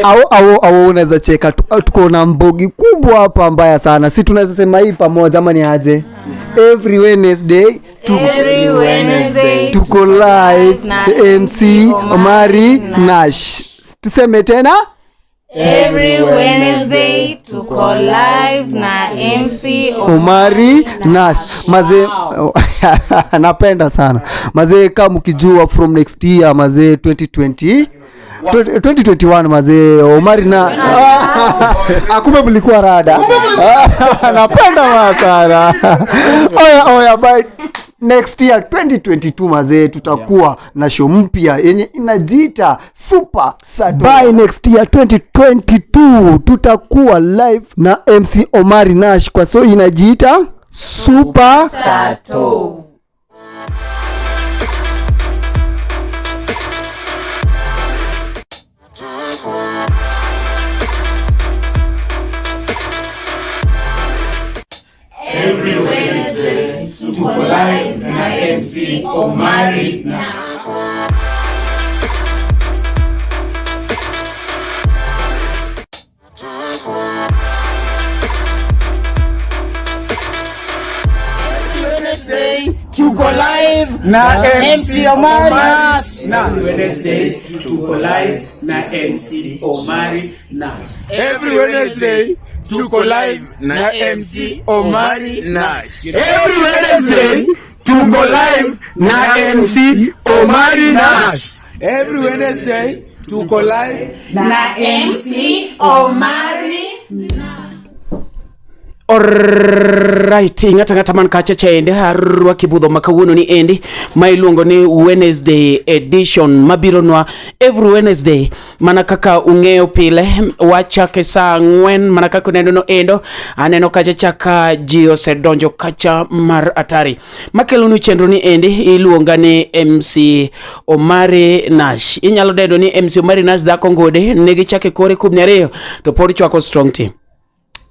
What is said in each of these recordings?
Au unaweza cheka tuko na mbogi kubwa hapa mbaya sana. Si tunaweza sema hii pamoja ama ni aje? Every Wednesday Every Wednesday tuko live na MC Omari Nash. Tuseme tena. Every Wednesday tuko live na MC Omari Nash. Mazee, napenda sana mazee, kama mkijua from next year mazee 2020 2021 mazee Omari na akumbe mlikuwa rada. Napenda ma sana. Oya oya, bye. Next year 2022 mazee tutakuwa na show mpya yenye inajiita Super Saturday. By next year 2022 tutakuwa live na MC Omari Nash kwa so inajiita Super Sato. Every Wednesday tuko live na MC Omari Nash. Wednesday tuko live na MC Omari Nash. Every Wednesday tuko live na MC Omari Nash. Every Wednesday tuko live na MC Omari Nash. Every Wednesday tuko live na MC Omari Nash. Every Wednesday tuko live Na MC Omari. Alright, ng'ata ng'ata man kacha chende arwaki budho ma kawuono ni endi ma iluongo ni Wednesday edition mabironwa every Wednesday mana kaka ung'eyo pile wachake saa 4 mana kaka uneno no endo aneno kacha chaka ji osedonjo kacha mar atari makelonu chenro ni endi iluonga ni MC Omari Nash. Inyalo dendo ni MC Omari Nash dhako ngode nigi chake kore kubni ariyo to pod chwako strong team.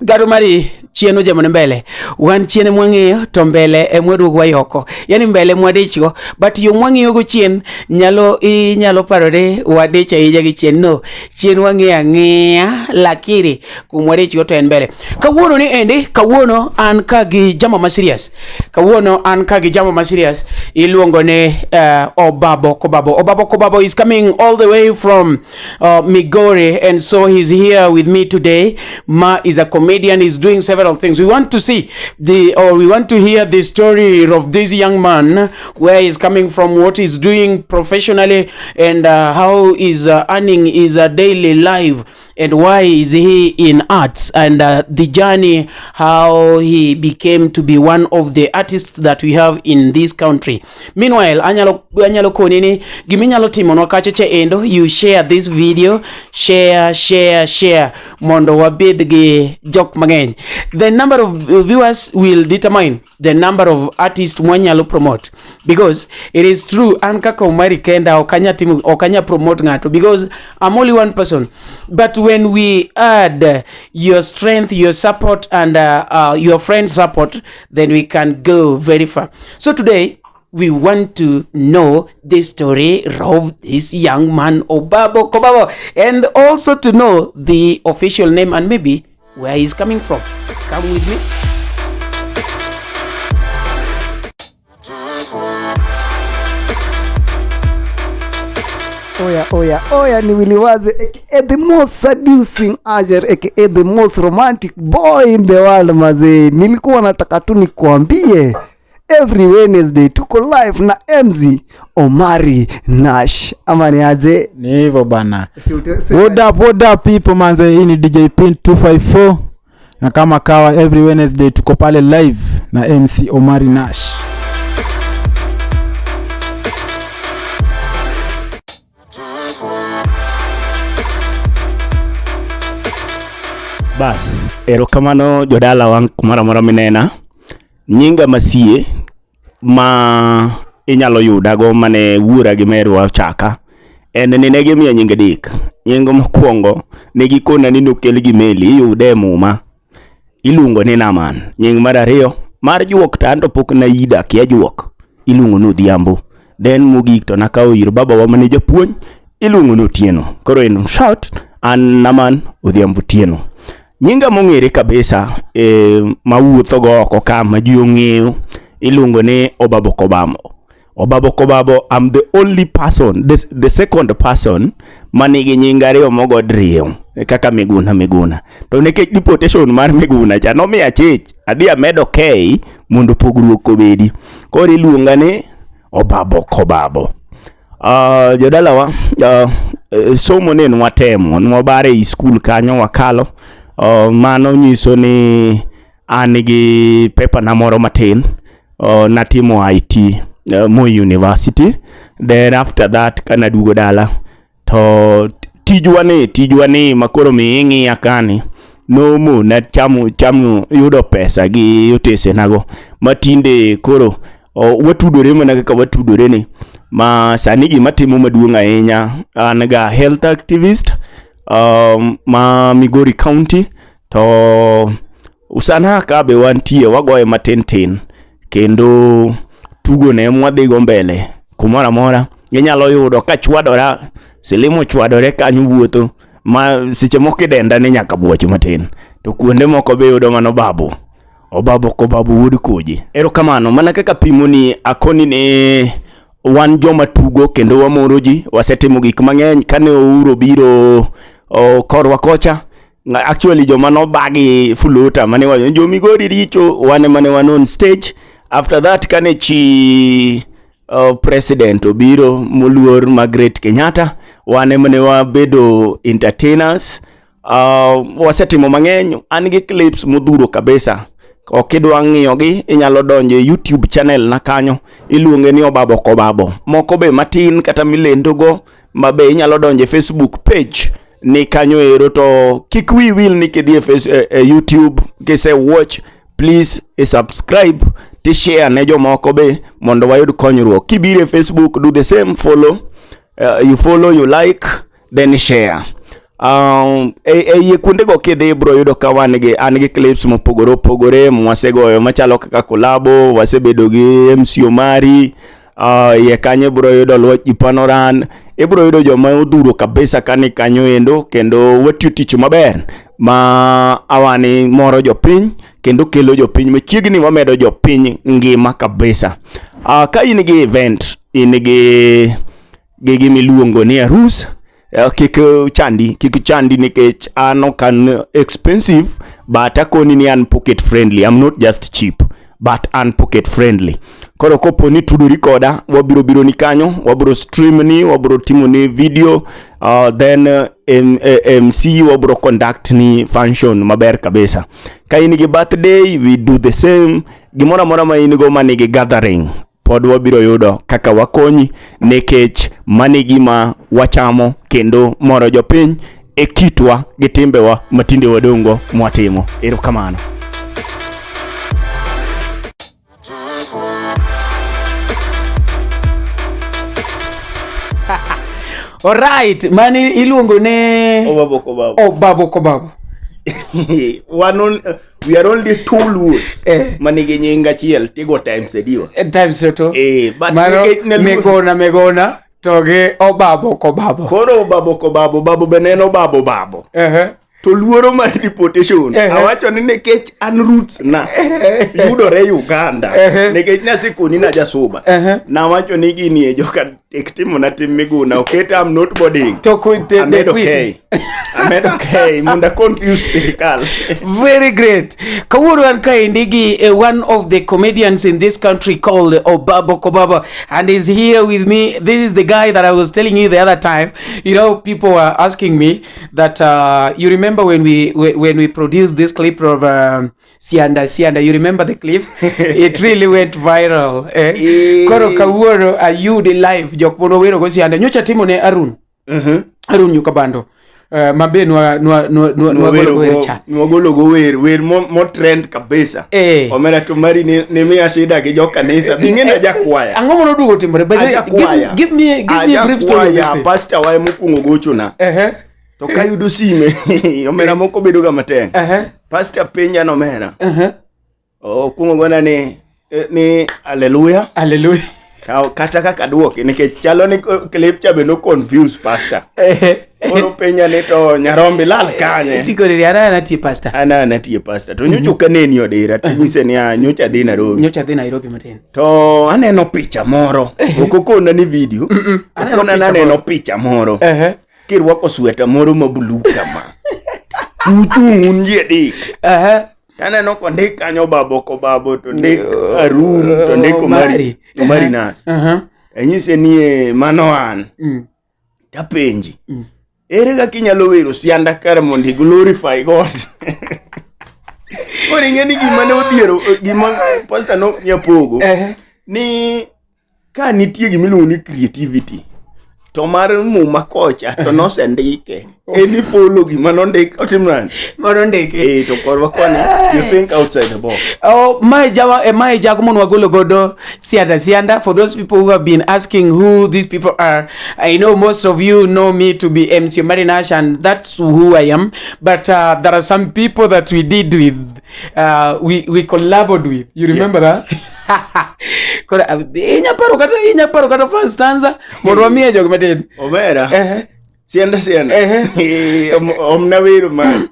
Gado mari chien ojemo ne mbele wan chien mwang'iyo to mbele emwaduogo wayoko, yani mbele mwadichgo but yo mwang'iyo go chien nyalo inyalo paro ni wadich ahinya gi chien no chien wang'iyo ang'iya lakini kumwadichgo to en mbele. Kawuono ni endi kawuono an ka gi jama ma serious, kawuono an ka gi jama ma serious iluongo ni Obabo Kobabo. Obabo Kobabo is coming all the way from Migori, and so he's here with me today. Ma is a comedian, he's doing several things. We want to see the, or we want to hear the story of this young man, where he's coming from, what he's doing professionally, and how he's earning his daily life, and why is he in arts, and the journey, how he became to be one of the artists that we have in this country. Meanwhile, anyalo konini giminyalo timonwa kacha cha endo, you share this video, share share share mondo wabed gi jok mang'eny. The number of viewers will determine the number of artists mwanyalo promote, because it is true an kaka Omari kenda okanya timo okanya promote ng'ato because I'm only one person, but when we add your strength, your support, and your friend's support, then we can go very far. So today we want to know the story of this young man Obabo Kobabo, and also to know the official name and maybe where he's coming from. Come with me. Oya oya oya, ni Willy Waze aka the most seducing Ajer aka the most romantic boy in the world mazee. Nilikuwa nataka tu nikuambie every Wednesday tuko live na MC Omari Nash. Ama ni aje? Ni hivyo bana. What up people manze, hii ni DJ Pin 254 na kama kawa every Wednesday tuko pale live na MC Omari Nash. Bas, erokamano jodalawa kumoro amora minena. Nyinga masie ma inyalo yudago mane wuora gi merwa ochaka en ni ne gimiya nying adek. Nying mokwongo ne gikona ni nokel gi meli, iyude e muma, iluongo ni Naman. Nying mar ariyo mar juok to anto pok naida, akia juok, iluongo ni Odhiambo. Then mogik to nakawo ir babawa mane japuonj, iluongo ni Otieno. Koro in short, An Naman Odhiambo Tieno. Nyinga mong'ere kabisa e, mawuotho go oko ka ma ji ong'eyo iluongo ni Obabo Kobamo. Obabo Kobabo, I'm the only person, the second person manigi nying ariyo mogo diriyo kaka Miguna Miguna. To nikech deportation mar Miguna cha nomiya chich, adhi amedo K mondo pogruok obedi. Koro iluonga ni Obabo Kobabo. Jodalawa, somo ne nwatemo, nwabare ei skul kanyo wakalo. Mano nyiso ni an gi paper na moro matin. Natimo IT Moi University. Then after that kanaduogo dala to tijwa ni makoro mi ing'iya kani nomona chamo chamo yudo pesa gi otese nago matinde koro watudore mana kaka watudore ni ma sani gima timo maduong' ahinya an ga health activist ma Migori County to Usana ka be wantie wagoye matin tin kendo tugo ne mwadhigo mbele kumoro amora inyalo yudo ka chwadora silimo chwadore kanyo wuotho ma seche moko idenda ni nyaka buoch matin to kuonde moko be yudo mano babu obabo kobabu wuod koji. Erokamano mana kaka pimoni akoni ni wan joma tugo kendo wamoro ji, wasetimo gik mang'eny kane Ouro obiro korwa kocha. Actually joma nobagi fulota mane wacho jo Migori richo wan ema ne wan on stage. After that kane chi president obiro moluor Margaret Kenyatta wan ema ne wabedo entertainers. Wasetimo mang'eny, an gi clips modhuro kabisa. Ok idwa ng'iyogi inyalo donjo e YouTube channel na kanyo iluonge ni Obabo Kobabo. Moko be matin kata milendogo ma be inyalo donjo e Facebook page ni kanyo ero to kik wi wil ni kidhi e YouTube kise watch please e subscribe ti share ne jomoko be mondo wayud konyruok. Kibiro e Facebook do the same, follow, you follow, you like, then share. E iye kuondego kidhi ibiro yudo ka wan gi an gi clips mopogore opogore mwasegoyo machalo kaka kolabo, wasebedo gi MC Omari, iye kanyo ibiro yudo Luoch Jipanoran, ibiro yudo joma odhuro kabisa kani kanyo endo kendo watiyo tich maber ma awani moro jopiny kendo kelo jopiny machiegni, wamedo jopiny ngima kabisa. Ka in gi event, in gi gimiluongo ni arus, kik chandi nikech an ok an expensive but akoni ni an pocket friendly. I'm not just cheap but an pocket friendly. Koro kopo ni tudori koda, wabiro biro ni kanyo, wabiro stream ni, wabiro timo ni video, then MC wabiro conduct ni function maber kabisa. Ka in gi birthday we do the same. Gimoro amora ma in go manigi gathering pod wabiro yudo kaka wakonyi nikech mani gima wachamo kendo moro jopiny e kitwa gi timbewa matinde wadongo mwatimo. Erokamano. Alright, mani iluongo ne Obabo Kobabo. Obabo Kobabo. We are only two Luos manigi nying achiel tigo times ediwa. Times to. But mano nikech Megona to gi Obabo Kobabo. Koro Obabo Kobabo, babo be neno babo babo. To luoro mar deportation, awacho ni nikech an roots na yudore Uganda, nikech nasekoni na jasuba. Nawacho ni gini e joka tek timo na tim Miguna, oketa I'm not boarding. To Amedo K. Amedo K mondo confuse sirikal. Very great. Kawuono an kaendi gi one of the comedians in this country called Obabo Kobabo, and is here with me. This is the guy that I was telling you the other time. You know, people were asking me that you remember when we produced this clip of Sianda Sianda, you remember the clip? It really went viral. Koro kawuono ayude live jok mono wero go Sianda. Nyocha timo ne Arun. Arun Nyukabando. Mabe nwagolo wer cha. Nwagolo go wer mo trend kabisa. Omera to mari ne miya shida gi jo kanisa. Bing'e na jakwaya. Ang'o mono duogo timore? By the way, give me a brief story of this thing. Pastor wae mokwongo gochona. To kayudo sime, omera moko bedo ga matek. Pastor penja nomera. Okwongo gona ni hallelujah. Hallelujah. Kata kaka duoke nikech chalo ni clip cha be no confuse pastor. Koro penja ni to Nyarombi lal kanye? Tikore ana ana tie pastor. An ana tie pastor. To nyocha ok aneni odira to nyise ni ah, nyocha adhi Nairobi. Nyocha adhi Nairobi matin. To aneno picha moro. Ok okona ni video. Aneno Okona ni picha aneno moro. picha moro. Ehe. Kirwako sweta moro ma blue kama. Tuchung' un ji adek. Ehe. Taneno kondik kanyo babo kobabo to ndik Arun to ndik Omari. Omari Nas. Aha. Anyise ni eh, mano an. Mm. Tapenji. Ere kaka inyalo wero sianda kare mondo i glorify God? Koro ing'e ni gima ne odhiero gima pastor no nyapogo Ehe. ni ka nitie gima iluongo ni creativity to mar muma kocha to nosendike en ifolo gima nondik otim nade? Moro ndiki. Eh, to korwa koni you think outside the box. Oh, mae jawa eh, mae jago mon wagolo godo sianda sianda for those people who have been asking who these people are I know most of you know me to be MC Marinash and that's who I am but there are some people that we did with we collabored with you remember that Koro, inya paro kata first stanza mondo wamiye jok matin Omera. Ehe. Sianda sianda. Ehe. Eh, omna wero man.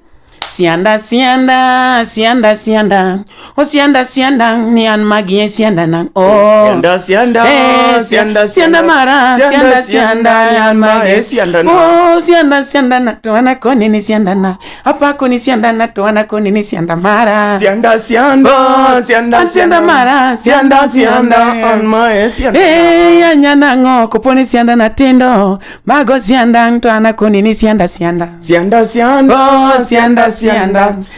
Sianda sianda sianda sianda o sianda sianda ni an magie sianda na oh Sianda sianda Eh, sianda sianda mara sianda sianda ni an magie sianda na. oh sianda sianda na to ana koni ni sianda na apa koni sianda na to ana koni ni sianda mara Sianda sianda Oh, sianda an sianda mara, sianda sianda, sianda sianda. an mae sianda. Eh, anyana ngo koponi sianda na tindo mago sianda to ana koni ni sianda sianda Sianda sianda Oh, sianda sianda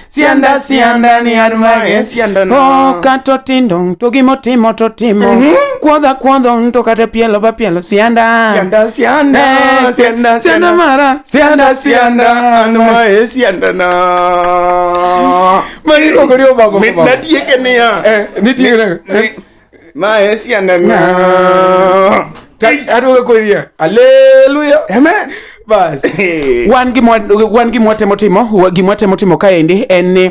sianda sianda ni an mage sianda na. Oh, kato tindo to gimotimo to timo kuodha kuodho to kata pielo ba pielo sianda Sianda sianda Eh, sianda sianda mara sianda sianda an mae sianda na. Mani iluongo ni Obabo Mit Obabo. natieke niya. Eh, nitieke nang'o? Ni- Mae sianda na. Aduogo koria haleluya Amen. bas wan gima wan gima watemo timo gima watemo timo kaendi en ni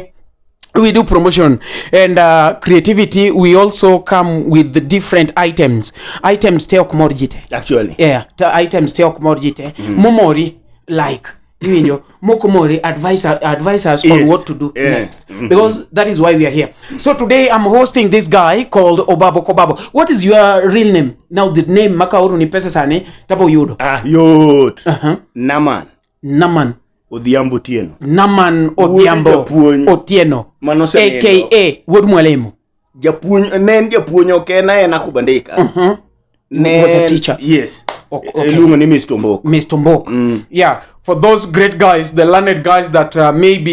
we do promotion and creativity we also come with the different items items te ok mor ji te Actually. yeah ta items te ok mor ji te momori like iwinjo mok mori advise, advise us on Yes. what to do Yeah. next because that is why we are here so today i'm hosting this guy called obabo kobabo what is your real name now the name makaoro ni pesa sani tabo yudo Ah, yot. Naman. naman Odhiambo Otieno. Naman Odhiambo japuonj. Otieno Manosenindo. aka Wuod Mwalimu Japuonj ne en japuonj ok en aena kubandika. Ne Was a en- teacher. Yes. Okay. Iluongo ni Mr. Mboko. Mr. Mbok. Yeah, for those great guys, the learned guys that maybe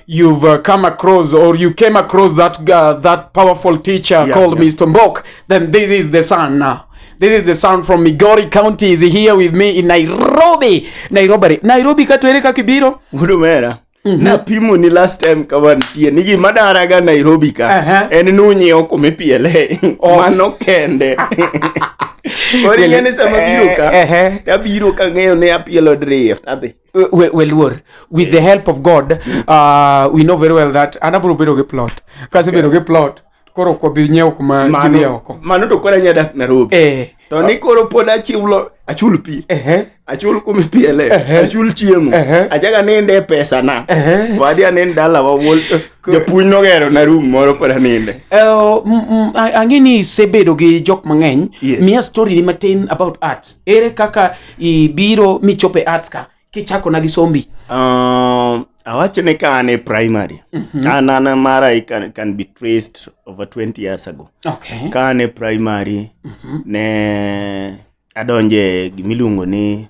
you've come across or you came across that that powerful teacher called Mr. Mbok, then this is the son now. This is the son from Migori County is here with me in Nairobi. Nairobi. Nairobi kata ere kaka ibiro. Wuod omera. Napimo ni last time kama nitie ni gima daraga Nairobi ka Aha. en nunyiewo kumipiele mano kende. Koro ing'e ni sama biro ka Ehe. tabiro kang'eyo ni apielo drift adhi. Weluor with the help of god we know very well that an abiro bedo gi plot kasebedo gi plot koro ok wabi nyiewo kuma ji dhi oko Mano to koro anya dak Nairobi. eh To ni koro pod achiwlo achul pi. ehe Achul kumipiele, Ehe. achul chiemo, Ehe. achak aninde e pesana. Ehe. Wadhi anind dalawa wuol japuonj nogero na room moro pod aninde. Ang'e ni isebedo gi jok mang'eny Yes. miya story ni matin about arts ere kaka ibiro michopo e arts ka kichako na gi sombi Awach ni ka an e primary, an mara I can be traced over 20 years ago. okay Ka an e primary, ne adonje gimiluongo ni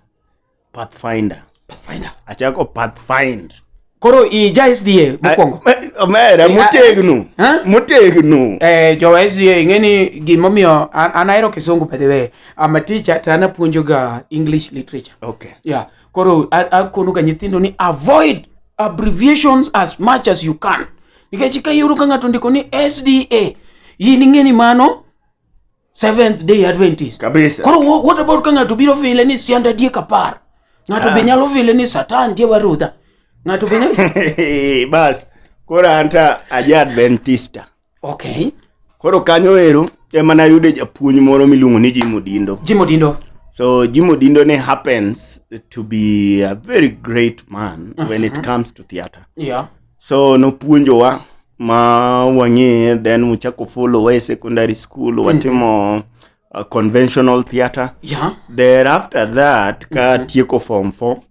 Pathfinder. Pathfinder Achako Pathfind. koro ija SDA mokwongo Omera, motegno. Huh? Motegno. Jo SDA ing'e ni gimomiyo an ahero kisungu by the way I'm a teacher to an apuonjo ga English literature Okay. yeah koro akono ga nyithindo ni avoid abbreviations as much as you can nikech ka iyudo ka ng'ato ondiko ni SDA in ing'e ni mano Seventh Day Adventist Kabisa. koro what about ka ng'ato biro vile ni sianda diek apar ng'ato be nyalo vile ni satan die warudha ng'ato be nyalo Bas, koro an ta aja Adventista. okay Koro kanyo ero ema nayude japuonj moro miluongo ni Jim Odindo. Jim Odindo. So Jim Odindo ne happens to be a very great man when it comes to theater. So nopuonjowa ma wang'e, then uchako follow wa e secondary school, watimo conventional theater. Thereafter that, ka tieko form 4,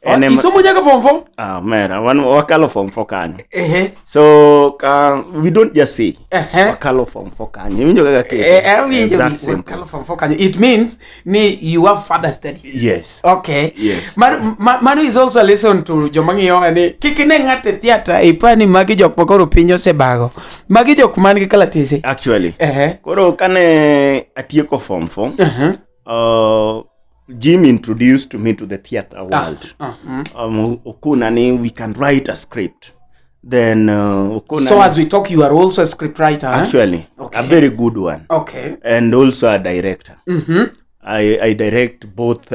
Oh, isomo nyaka form 4? Ah, mera, wan wakalo form 4 kanyo. Ehe. So we don't just say Ehe. wakalo form 4 kanyo. Iwinjo kaka kete? Eh, awinjo. That simple. Wakalo form 4 kanyo. It means ni you have further studies. Yes. Okay. Yes. Mano is also a lesson to joma ng'iyowa ni kik ine ng'ato e theatre ipa ni magi jok ma koro piny osebago. Magi jok man gi kalatese. Actually. Ehe. Koro kane atieko form 4, Jim introduced me to the theater world. Okona ni we can write a script. Then Okona So as we talk, you are also a script writer. Eh? Actually, a very good one. Okay. And also a director. I direct both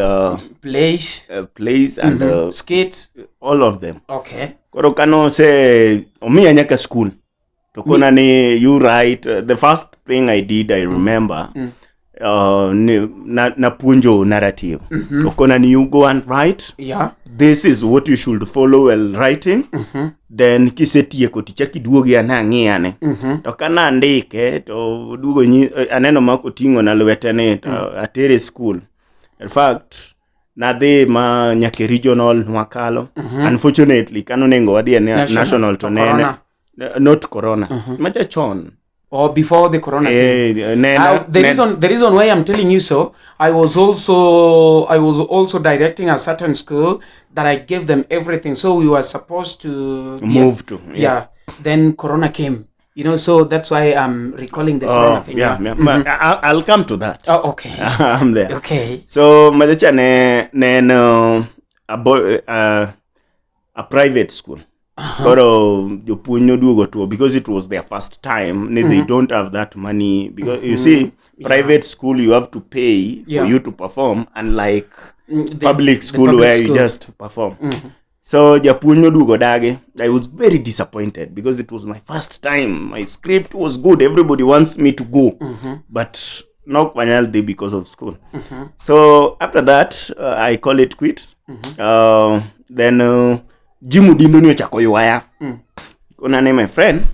Plays, plays and skits, all of them. Okay. Koro kano se omiya nyaka school. To kona ni you write the first thing I did, I remember. Napuonjo narrative. Okona ni you go and write. This is what you should follow while writing. Then kisetieko tichak iduogi ane ang'iyane. To kana andike to duogo aneno ma oting'o na lwete ni to atere school. In fact, nadhi ma nyaka e regional nwakalo. Unfortunately, kanonego wadhi e national to nene Corona. Not corona. Macha chon. Or before the corona thing. Nena, The reason why I'm telling you so, I was also directing a certain school that I gave them everything. So we were supposed to move to, yeah. Yeah. Then corona came, so that's why I'm recalling the corona thing. Yeah, yeah. But I'll come to that. Oh, okay. I'm there. Okay. So machacha ne no a private school. Koro jopuonj noduogo tuo because it was their first time. Ne, they don't have that money because you see private school you have to pay for you to perform, unlike public The school public where school. you just perform. So japuonj noduogo dagi. I was very disappointed because it was my first time. My script was good. Everybody wants me to go, but not wanyal dhi because of school. So after that, I call it quit. Then Jim Odindo ni ochako ywaya. Kona ne my friend,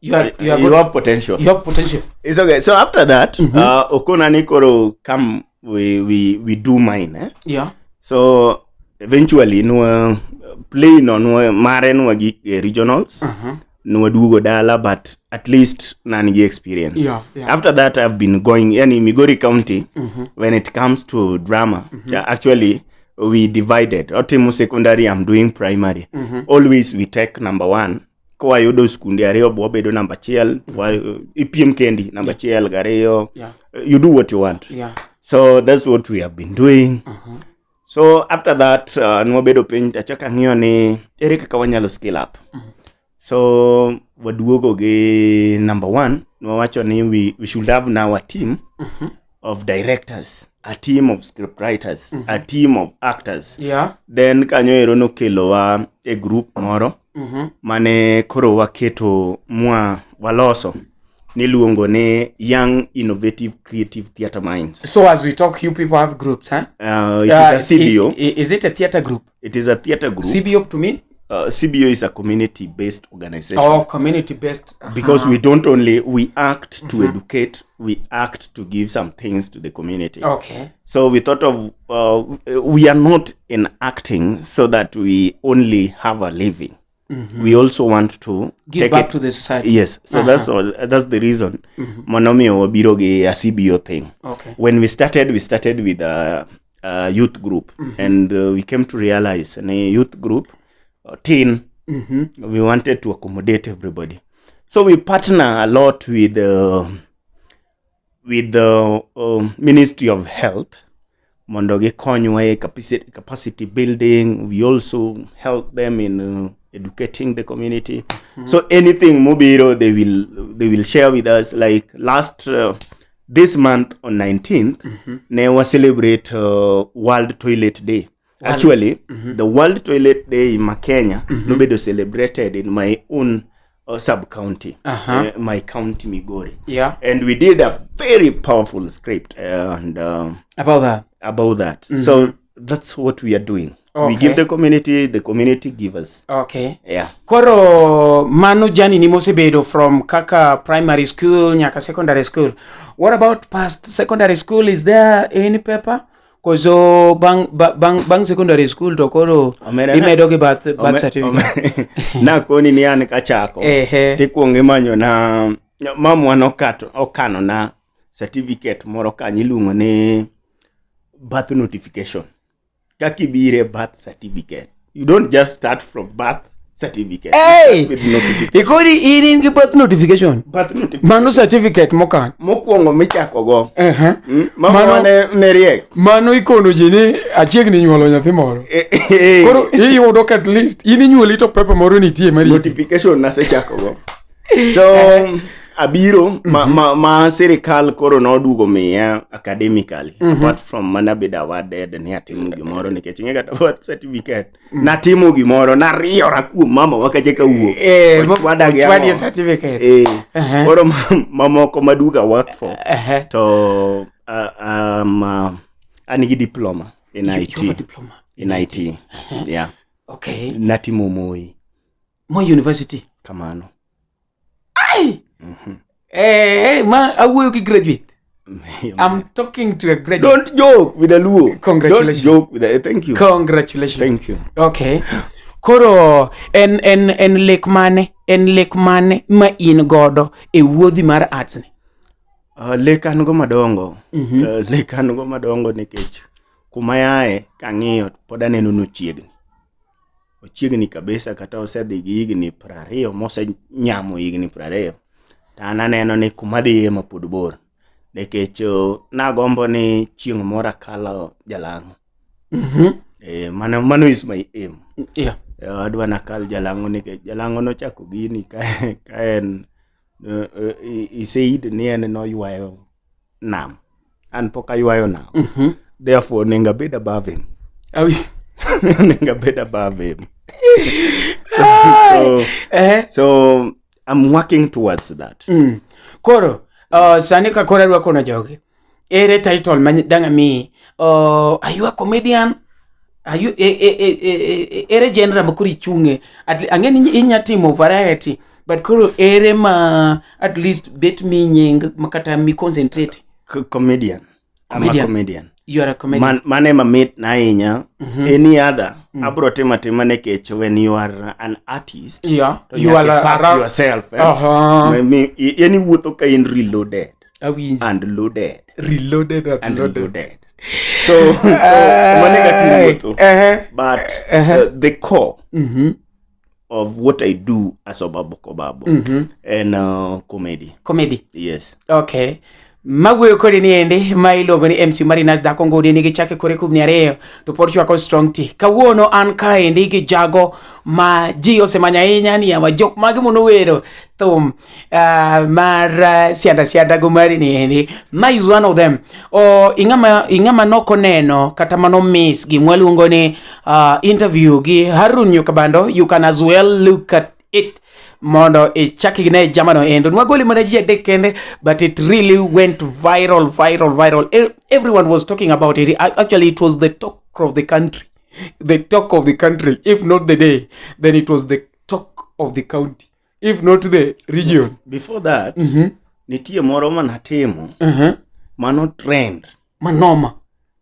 You are, you are you good. have potential. You have potential. It's okay. So after that, Okona ni koro come we do mine. Eh? Yeah. So eventually nwa play no nwa mare nwa gi regionals. Nwa duogo dala, but at least nan gi experience. Yeah, yeah. After that I've been going yani Migori County when it comes to drama. Actually we divided. Otimo secondary, I'm doing primary. Always we take number 1. Kwa yudo skunde ariyo bo wabedo number achiel, ipiem kendi number achiel gariyo. Yeah. You do what you want. Yeah. So that's what we have been doing. So after that, nwabedo piny achako ang'iyo ni ere kaka wanyalo scale up. So waduogo gi number 1, nwawacho ni we should have now a team of directors, a team of script writers, a team of actors. Yeah. Then kanyo ero nokelowa e group moro mane koro waketo mwa waloso niluongo ni Young Innovative Creative Theatre Minds. So as we talk, you people have groups, huh? It is a CBO. Is it a theatre group? It is a theatre group. CBO to me? CBO is a community-based organization. Oh, community-based. Because we don't only, we act to educate, we act to give some things to the community. Okay. So we thought of, we are not in acting so that we only have a living. We also want to give take back it to the society. Yes. So that's all. That's the reason. Monomiyo wabiro gi a CBO thing. Okay. When we started with a youth group, and we came to realize in a youth group, teen, we wanted to accommodate everybody. So we partner a lot with the Ministry of Health. Mondo gikonywa e capacity building. We also help them in educating the community. So anything mobiro, they will share with us. Like last this month on 19th, ne wa celebrate World Toilet Day. Actually, the World Toilet Day in Kenya nobedo celebrated in my own sub-county, my county Migori. Yeah. And we did a very powerful script and about that. About that. So that's what we are doing. We give the community give us. Yeah. Koro mano jani ni mosebedo from kaka primary school nyaka secondary school. What about past secondary school? Is there any paper? Koso bang, bang, bang secondary school to koro Omera na- imedo gi birth certificate. Nakoni ni an kachako tikuongo imanyo na mamwa nokato okano na certificate moro kanyo iluongo ni birth notification. Kaka ibire birth certificate, you don't just start from birth certificate. You Hey! start with notification. Ikori in in gi birth notification. Birth notification Mano certificate mokan. mokwongo michako go. Mamwa ne riek. Mano ikono ji ni achiegni nyuolo nyathi moro. Koro iyudo ka at least in inyuoli to pepa moro nitie mariti. Notification nasechako go. So abiro ma sirikal koro noduogo miya academically, apart from mana bedo awarded ni atimo gimoro, nikech ing'e kata birth certificate natimo gimoro, nariyora kuom mama wa kacha kawuok. Ochwada gi Ochwadi ang'o? certificate. Koro mamoko maduga work for to an gi diploma in You IT. have a diploma. In IT, yeah. Natimo Moi. Moi University. Kamano. Ma awuoyo gi graduate. I'm talking to a graduate. Don't joke with the Luo. Congratulations. Don't joke with the, thank you. Congratulations. Thank you. Okay. Koro en lek mane, en lek mane ma in godo e wuodhi mar arts ni? Lek an go madongo. Lek an go madongo nikech kuma yae kang'iyo pod aneno nochiegni. Ochiegni kabisa, kata osedhi gi higni 20 mosenyamo higni 20. To an aneno ni kuma dhiye ma pod bor. Nikech nagombo ni chieng' moro akalo Jalang'o. Mano is my aim. Adwa nakal Jalang'o nikech Jalang'o nochako gini ka en iseid ni en noywayo nam. An pok aywayo nam. Therefore onego abed above him. Onego abed above him. So I'm working towards that. Koro sani ka koro adwa kono jogi. Ere title ma dang' amiyi? Are you a comedian? Are you ere genre ma koro ichung'e? Ang'e ni inya timo variety, but koro ere ma at least bet mi nying ma kata mi concentrate? Comedian. I'm a Comedian. comedian. You are a comedian. Mane mamit na ahinya. Any other abro timo atima nikech when you are an artist, to You nyaka are ipak yourself, eh? Yani wuotho ka in reloaded Awinjo. and loaded. Reloaded and And loaded. loaded. So mane kaka iwuotho. But the core of what I do as Obabo Kobabo and comedy. Comedy. Yes. Okay. Mawuoyo kodi ni endi ma iluongo ni MC Marinas dhako ngudi nigi chake kore kubni ariyo to pod chwako strong tea. Kawuono an kaendi gi jago ma ji osemanyo ahinya ni yawa jok mage monowero thum mar sianda sianda go mari ni endi. Ma is one of them. O ing'ama nokoneno kata mano miss gimwa luongo ni interview gi Harun Nyukabando, you can as well look at it mondo ichak ine jamano endo. Nwagoli mana ji adek kende, but it really went viral, viral, viral. Everyone was talking about it. Actually, it was the talk of the country. The talk of the country. If not the day, then it was the talk of the county. If not the region. Before that, nitie moro manatimo, mano trend. Manoma.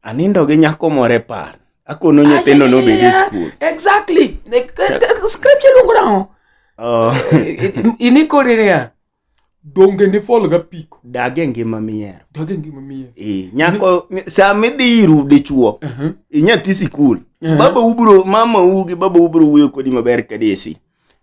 Anindo gi nyako moro e par. Akono nyithindo nobed e school. Exactly. Scripture luongo nang'o? Inikore niya. Donge ni fall ga piko. Dag e ngima mihero. Dag e ngima mihero. Nyako, sama idhi ir dichuo, inyathi sikul. Baba ubro, mama u gi baba ubro wuoyo kodi maber kadesi.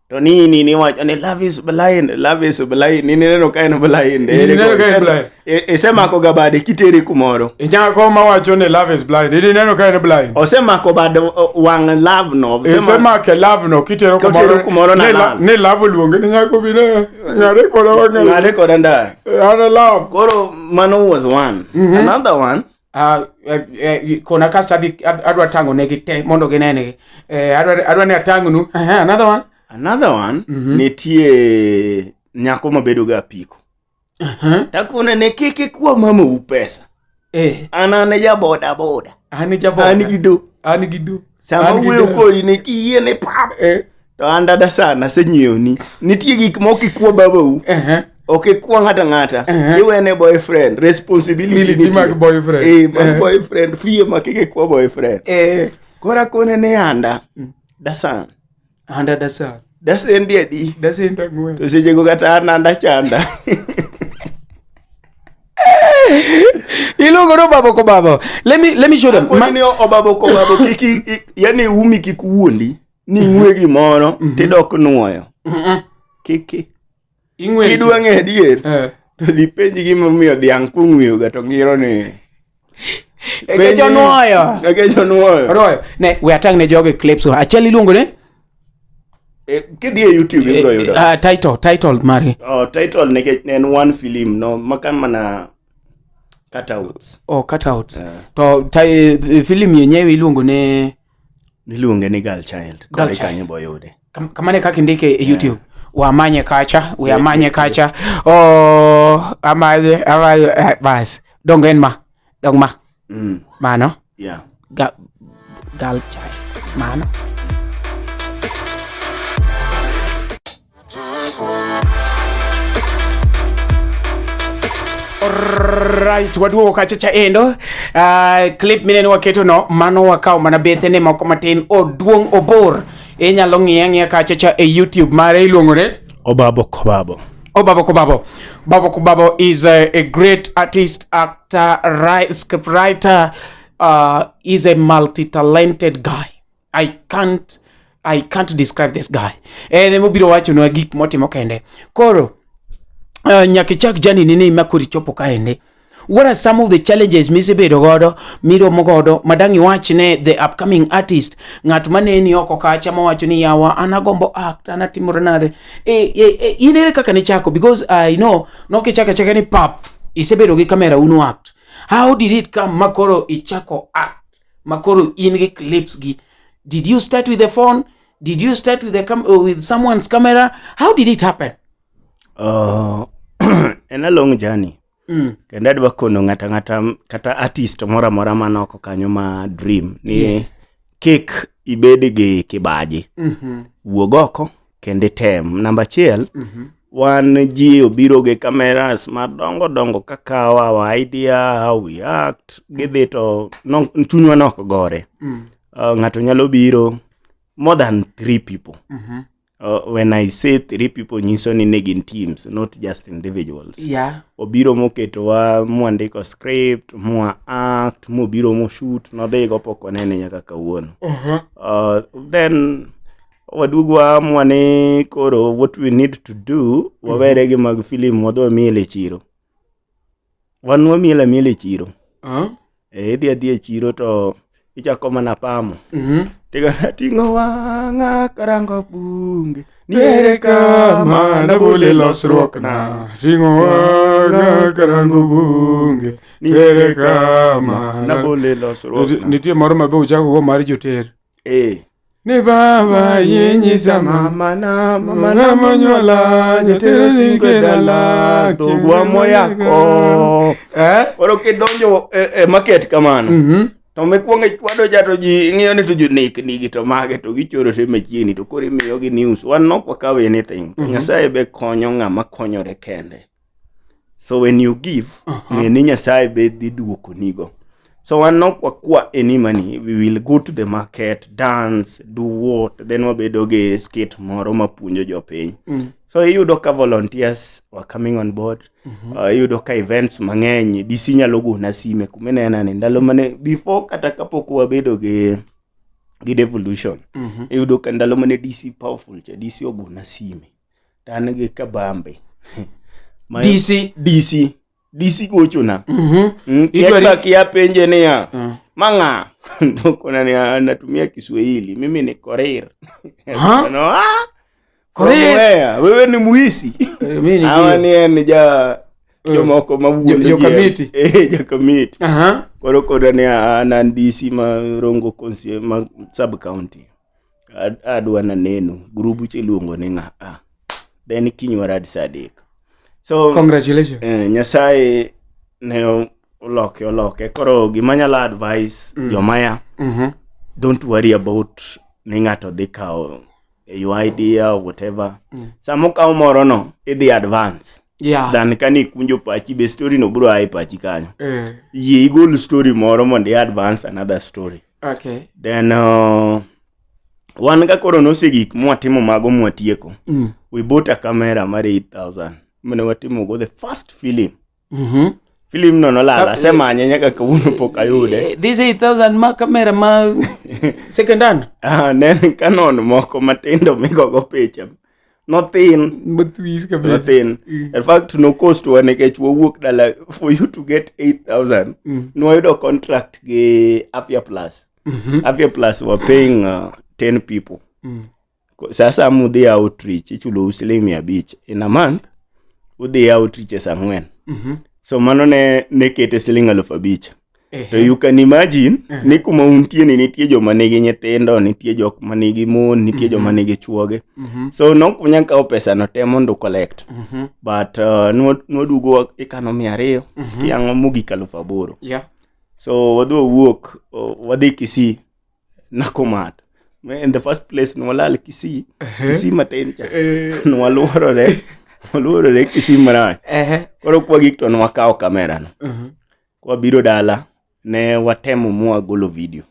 To ni wacho ni love is blind, love is blind. Ni neno ka en blind. Ni neno ka en blind. Isemako ga bade kitere kumoro. Inyako mawacho ni love is blind. Ni neno ka en blind. Osemako bade wang' love no. Isemake love no kitero Kitero kumoro na love. Ni love oluonge ni nyako bine. Ng'ade koda wang'e. Ng'ade koda ndara. An love. Koro mano was one. Another one. Kona kasto adwa tang'o negi te mondo ginenegi. Adwa ni atang'nu. Another one. Another one, nitie nyako mabedo ga apiko. Takone ne kik ikwa mamau pesa. Eh. An an e ja boda boda. An e ja boda. An gi do. An gi do. Sama An gi wuoyo do. kodi ni kiyie ni pap. Eh. To an dada sana asenyiewni. Nitie gik ma ok ikwa babau. Uh-huh. Ok ikwa ng'ato ang'ata. Iwene boyfriend. Responsibility Militi nitie. mag boyfriend. Eh, mag Eh. boyfriend. Fiye ma kik ikwa boyfriend. Eh. Koro akone ni anda. Dasan. Anda dasan. Dasen di adi. Dasen tang'wen. To sechego kata an anda chanda. Iluongo ni obabo kobabo. Let me show them. Akoni ni obabo kobabo kik yani umi kik wuondi ni ing'we gimoro tidok nuoyo. Kiki. Ing'we. Kidwa ng'e adier Eh. to dhi penj gimomiyo dhiang' kong'weyoga to ngiro ni. Nikech onuoyo. Nikech onuoyo. Onuoyo. Ne, we atang' ne jogi clips. Achiel iluongo ni Eh, Kidhi e YouTube ibiro yudo. Title mare. Oh, title nikech ne en one film no maka mana cutouts. Oh, cutouts. To film yenyewe iluongo ni Niluonge ni Girl Child. Girl Kore Child. kanyo boyude. Kamane kaka indike e YouTube. Wamanye kacha, wamanye kacha. Oh, amanye, amanye, bas. Dongo en ma. Dong ma. Mano. Yeah. Girl Child. Mano. Right, waduogo kacha cha endo. Clip mineno waketo no, mano wakawo mana bethene moko matin, oduong' obor. Inyalo ng'iye ang'iya kacha cha e YouTube mare iluongo ni Obabo Kobabo. Obabo Kobabo. Obabo Kobabo is a great artist, actor, script writer. Is a multi-talented guy. I can't describe this guy. En emobiro wachonwa gik motimo kende. Koro, nyaka ichak journey ni ma koro ichopo kaende. What are some of the challenges misebedo godo, miromo godo, madang' iwach ne the upcoming artist, ng'at maneni oko kacha mawacho ni yawa, an agombo act, an atimore nade. In ere kaka nichako? Because I know, nok ichako achaka ni pap, isebedo gi kamera unu act. How did it come makoro ichako act? Makoro in gi clips gi. Did you start with the phone? Did you start with with someone's camera? How did it happen? En a long journey. Kendo adwa kono ng'ata ng'ata kata artist moro amora man oko kanyo ma dream ni Yes. kik ibed gi kibaji. Wuog oko kendo item. Namba achiel, wan ji obiro gi cameras madongo dongo kaka our idea, how we act, gidhi to chunywa nok gore. Ng'ato nyalo biro more than 3 people. When I say 3 people, nyiso ni ne gin teams, not just individuals. Obiro moketowa, mwandiko script, mwa act, mobiro moshoot, nodhigo pok wanene nyaka kawuono. Then waduog waamua ni koro what we need to do, wawere gi mag film, wadhi wamiel e chiro. Wan wamiel amiel e chiro. Idhi adhi e chiro to ichako mana pamo. Tigana ting'o wang'a karango bunge. Ere kama nabole losruok na. Ting'o wang'a karango bunge. Ere kama nabole losruok na. Nitie moro ma be uchako go mar joter. Ni baba yinyisa mama na mama na monyuola joter sinke dala Dhogwa moyako. Koro kidonjo e market kamano. To mikwongo ichwado cha to ji ng'iyo ni to jonek nigi to mage to gichoro te machiegni to koro imiyogi news. Wan ok wakaw anything. Nyasaye be konyo ng'ama konyore kende. So when you give, ng'e ni Nyasaye be dhi duokonigo. So wan ok wakwa any money, we will go to the market, dance, do what, then wabedo gi skit moro mapuonjo jopiny. So iyudo ka volunteers were coming on board. Iyudo ka events mang'eny, DC nyalo gona sime kuminena ni ndalo mane before kata kapok wabedo gi devolution. Iyudo ka ndalo mane DC powerful cha, DC ogona sime. To an gi kabambe. DC? DC. DC gochona. Idwari- Kia penje niya, mang'a. Kuna ni anatumia Kiswahili, mimi ni Korir. Ha? No, ah? Korir? From where? Wewe ni muisi. Mimi ni Hawa ndio. ni en ja jomoko ma wuondo Jo ji. kamiti. Jo kamiti. Koro koda ni an an DC ma Rongo Consi ma sub county. Adwa na neno grupu cha iluongo ni ng'a? Ah. Then kiny warad saa adek. So congratulations. Nyasaye ne Oloke oloke. Koro gima nyalo advice jomaya, don't worry about ni ng'ato dhi kawo your idea or whatever. Sama okawo moro no, idhi advance. Than ka nikunjo pachi be story no bro a e pachi kanyo. Yie igol story moro mondo i advance another story. Then wan ka koro nosegik mwatimo mago mwatieko. We bought a camera mar 8000 mane watimo go the first film. Film no nolal, asemanye nyaka kawuono pok ayude. This 8000 ma kamera ma second hand. Ah, ne en Canon moko matindo migogo picha. Nothin. Matwis kabisa. Nothin. In fact, no cost wa nikech wawuok dala for you to get 8000. Nwayudo contract gi Afya Plus. Afya Plus were paying 10 people. Sasa mudhi outreach ichulou siling 500 in a month, udhi outreach sa 4. So mano ne kete siling 5,000. To you can imagine ni kuma untie ni nitie joma nigi nyithindo, nitie jok ma nigi mon, nitie joma nigi chuoge. So nok unyal kawo pesa no te mondo collect. But nwaduogo ikano 200, tiyang'o mogik 8,000. So wadhi wawuok, wadhi Kisii, Nakumatt. In the first place nwalal Kisii, Kisii matin cha. Nwaluorore Kisii marach. Koro kwagik to nwakawo kamera no. Kwabiro dala, ne watemo mwagolo video.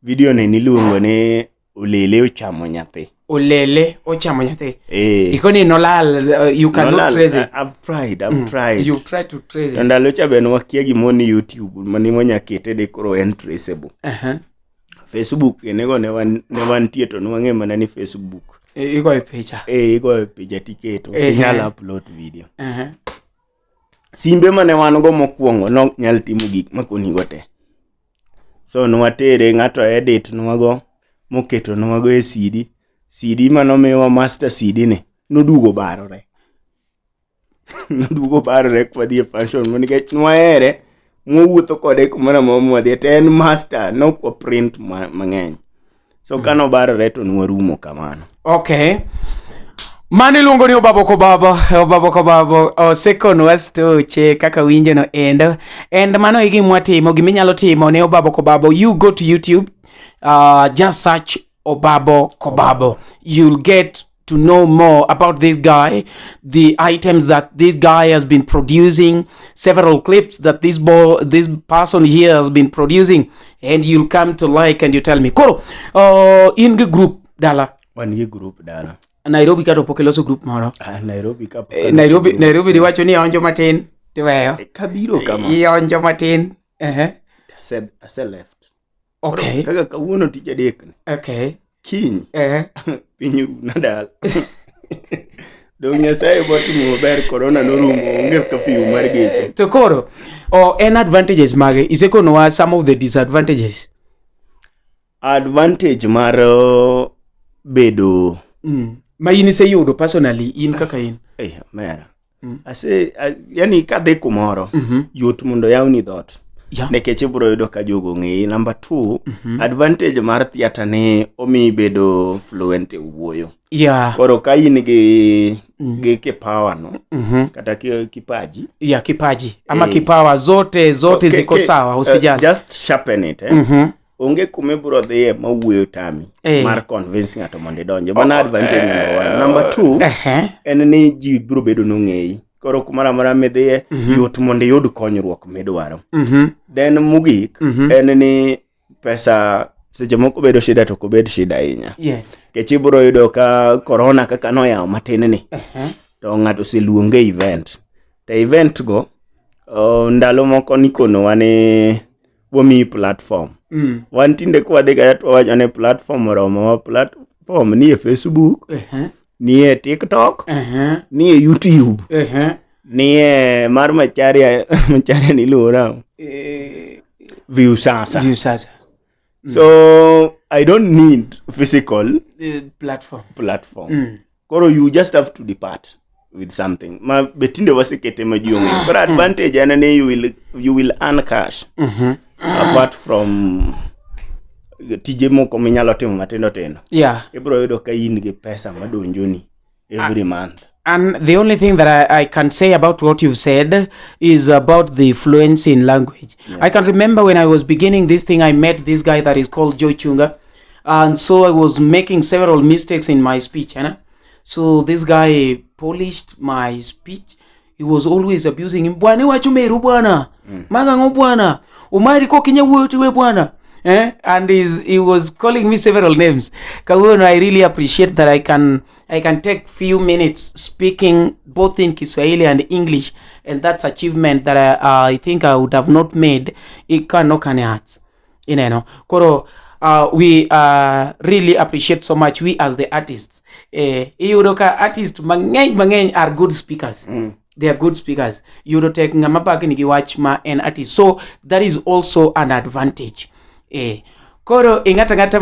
Video ni niluongo ni Olele ochamo nyathi. Olele ochamo nyathi. Eh. Ikoni nolal, you cannot Nolal. trace it. I've tried, I've tried. You've tried to trace To it. ndalo cha be nwakia gimoro ni YouTube mane wanya kete de koro en traceable. Facebook enego ne wan ne wantie to nwang'e mana ni Facebook. Igoyo picha. Eh, igoyo picha tiketo, ok inyal upload video. Simbe mane wan go mokwongo nok nyal timo gik makonigo te. So nwatere ng'ato edit nwago moketo nwago e CD. CD manomiwa master CD ni noduogo barore. Noduogo barore kwadhi e function mo nikech nwahere mwawuotho kode kumoro amora mwadhie to en master nok wa print mang'eny. So kanobarore to nwarumo kamano. Okay. Mano iluongo ni Obabo Kobabo, Obabo Kobabo osekonwa stoche kaka winjo no endo. And mano e gima watimo, gima inyalo timo ne Obabo Kobabo, you go to YouTube, just search Obabo Kobabo. You'll get to know more about this guy, the items that this guy has been producing, several clips that this person here has been producing, and you'll come to like and you tell me. Koro, in the group dala. Wan gi group dala. Nairobi kato pok iloso group moro. Ah, Nairobi ka pok aloso group. Nairobi diwacho ni ionjo matin tiweyo. Kabiro kama. Ionjo matin. Ase left. Okay. Kaka kawuono tich adek ni. Okay. Kiny. Piny runa dala. Dong Nyasaye botimo maber, corona norumo, onge curfew mar geche. To koro, en advantages mage? Isekonowa some of the disadvantages. Advantage mar bedo Ma in iseyudo personally, in kaka in. Mera. Ase, yani kadhi kumoro, yot mondo yawni dhoot. Nikech ibiro yudo ka jogo ong'eyi. Number 2, advantage mar theatre ni omiyi bedo fluent e wuoyo. Koro ka in gi kipawa no, kata kipaji. Yeah, kipaji. Ama kipawa zote ziko sawa, usijali. Just sharpen it. Onge kuma ibiro dhiye ma wuoyo tami mar convince ng'ato mondo idonje. Mano advantage number 1. Number 2, en ni ji biro bedo nong'eyi. Koro kumoro amora midhiye, yot mondo iyud konyruok midwaro. Then mogik, en ni pesa seche moko bedo shida to ok obed shida ahinya. Nikech ibiro yudo ka corona kaka noyawo matin ni, to ng'ato oseluonge e event. To event go, ndalo moko nikonowa ni wamiyi platform. Wan tinde kwadhi kacha to wawacho ni platform oromowa, platform ni e Facebook, ni e TikTok, ni e YouTube, ni e mar Macharia, Macharia ni iluongo nang'o? Viusasa. Viusasa. So I don't need physical Platform. platform. Koro you just have to depart with something. Ma be tinde wasekete ma ji ong'eyo. Koro advantage en ni you will earn cash. Apart from tije moko minyalo timo matindo tindo. Ibiro yudo ka in gi pesa madonjoni every month. And the only thing that I can say about what you've said is about the fluency in language. I can remember when I was beginning this thing, I met this guy that is called Joe Chunga. And so I was making several mistakes in my speech. You know? So this guy polished my speech. He was always abusing him. Bwana iwacho meru bwana. Maga bwana. Umari ko kinya wuoyo tiwe bwana. Eh? And he was calling me several names. Kawuono, I really appreciate that I can take few minutes speaking both in Kiswahili and English, and that's achievement that I think I would have not made ikano arts. Ineno. Koro we really appreciate so much we as the artists. Iyudo ka artist mang'eny mang'eny are good speakers. They are good speakers. Yudo tek ng'ama bagni gi wach ma en artist. So that is also an advantage. Koro ing'ato ang'ata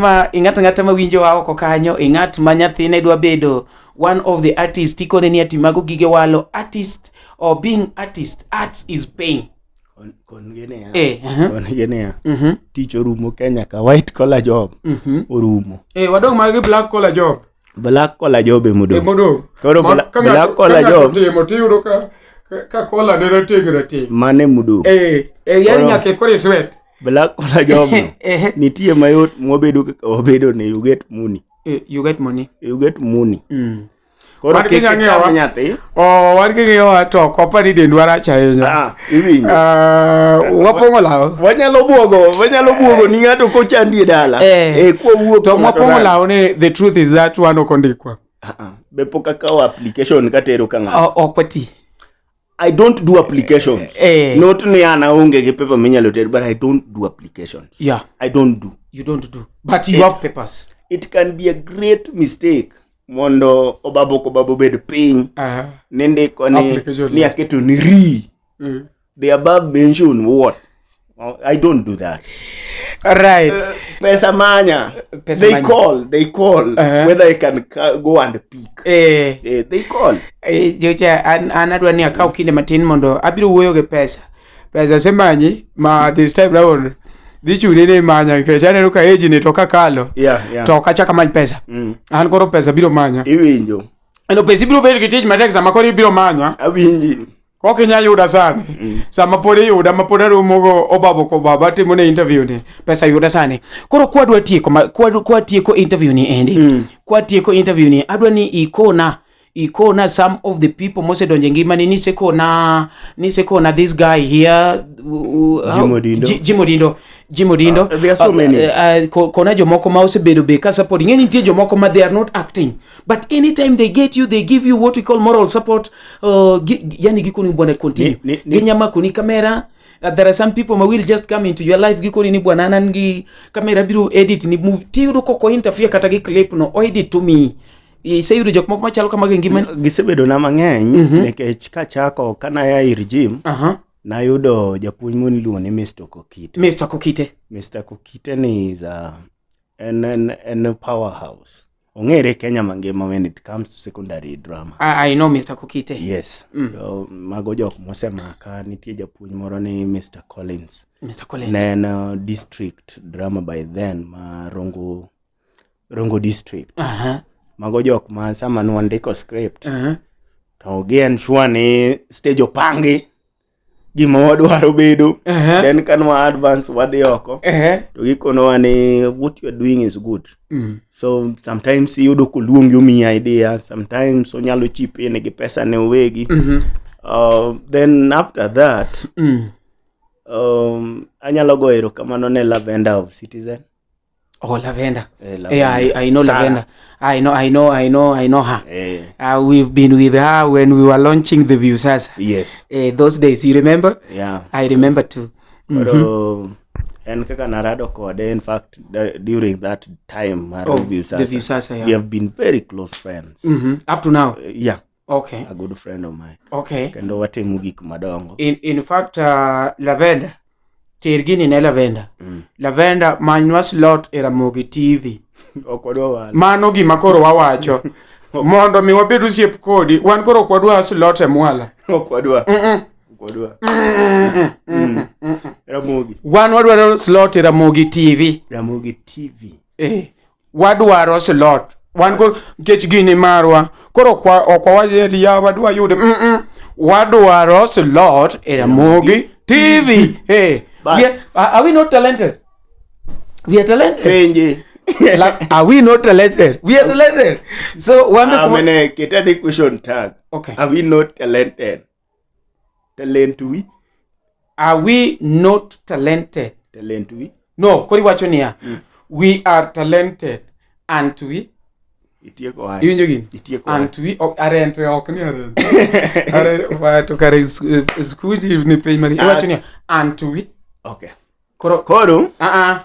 ma winjo wa oko kanyo, ing'at ma nyathine dwa bedo one of the artist, ikone ni ati mago gige walo artist or being artist, arts is paying. Kon gi niya. Kon gi niya. Tich orumo Kenya ka white collar job orumo. Wadong' mag black collar job. Black collar job emodong. Emodong. Koro Ka black collar ka ng'ato job timo tiyudo ka collar ne rateng rateng. Mane modong. Yani nyaka koro iswet. Black collar job no. Nitie mayot mwabedo kaka wabedo ni you get money. You get money. You get money. Koro Wan kik kinya ng'iyowa. itam nyathi. Oh, wan king'iyowa to ok wapar ni dendwa rach ahinya. Ah, iwinjo. Wapong'o law. Wanyalo buogo ni ng'ato kochandi e dala. Kwawuok To ng'ato mwapong'o rang. law ni the truth is that wan ok ondikwa. Ah, ah. Be pok akawo application katero ka ng'ato. Ok wati. I don't do applications. Not ni an aonge gi paper minyalo ter, but I don't do applications. I don't do. You don't do. But you have papers. It can be a great mistake mondo obabo kobabo bed piny ni ndiko ni, Application. ni aketo ni ri the above mention what. Oh, I don't do that. Right. Pesa manya. Pesa They manya. call, they call whether I can go and pick. They call. Jocha, an adwa ni akaw kinde matin mondo abiro wuoyo gi pesa. Pesa semanyi ma this time round dhi chuni ni imanya nikech aneno ka age ni to kakalo to ok achak amany pesa. An koro pesa biro manya. Iwinjo. Eno pesa ibiro bedo gi tich matek sama koro ibiro manya. Awinji. Kok inyal yuda sani. Sama pod iyuda ma pod aromo go obabo kobaba atimo ne interview ni. Pesa yuda sani. Koro kwadwa tieko kwa tieko interview ni endi. Kwa tieko interview ni adwa ni ikona some of the people mosedonjo e ngimani nisekona this guy here Jim Odindo. Jim Odindo, Jim Odindo. There are so many. Kona jomoko ma osebedo be ka support ing'e ni nitie jomoko ma they are not acting, but anytime they get you, they give you what we call moral support, yani gikoni bwana continue. Ginyamako ni kamera. There are some people ma will just come into your life, gikoni ni bwana an gi kamera biro edit ni movie tiyudo koko interfere kata gi clip no o edit to me. Iseyudo jok moko machalo kamago e ngimani? Gisebedo na mang'eny nikech kachako kanaya ir gym nayudo japuonj moro iluongo ni Mr. Kokite. Mr. Kokite. Mr. Kokite ni is a en powerhouse. Ong'ere Kenya mangima when it comes to secondary drama. I know Mr. Kokite. Yes. So, mago jok mosemaka. Nitie japuonj moro ni Mr. Collins. Mr. Collins. Ne en district drama by then ma Rongo district. Mago jok ma sama nwandiko script to gi ensure ni stage opangi gima wadwaro bedo. Then ka nwa advance wadhi oko to gikonowa ni what you are doing is good. So sometimes iyudo koluongi omiyi idea, sometimes onyalo chip in gi pesa ne owegi. Then after that anyalo goyo erokamano ne Lavender of Citizen. Oh, Lavender. Lavender. Yeah, I know. Sarah. Lavender. I know, I know, I know, I know her. We've been with her when we were launching the Viusasa. Yes. Those days, you remember? Yeah. I remember too. Koro en kaka narado kode, in fact during that time mar Oh, Viusasa, the Viusasa, yeah. we have been very close friends. Up to now. Yeah. A good friend of mine. Kendo watimo gik madongo. In fact, Lavender, ter gini ne Lavender. Lavender, manywa slot e Ramogi TV. Ok wadwa walo. Mano gima koro wawacho. Mondo mi wabed osiep kodi, wan koro ok wadwa slot e mwala. Ok wadwa. Ok wadwa. Ramogi. Wan wadwaro slot e Ramogi TV. Ramogi TV. Wadwaro slot. Wan koro nikech gini marwa. Koro ok wawach ni ati ya wadwa yude. Wadwaro slot e Ramogi TV. Hey. Bas. Are we not talented? We are talented. Penje. Like, are we not talented? We are talented. So wambe kuma Amene keta the question tag. Okay. Are we not talented? Talent we? Are we not talented? Talent we? No, kori wacho niya. We are talented and we Itieko wach. Iwinjo gini? Itieko wach. And we ok arente ok ni arente. Are wato kare skuji ni piny mari. Iwacho niya and we Okay. koro Koro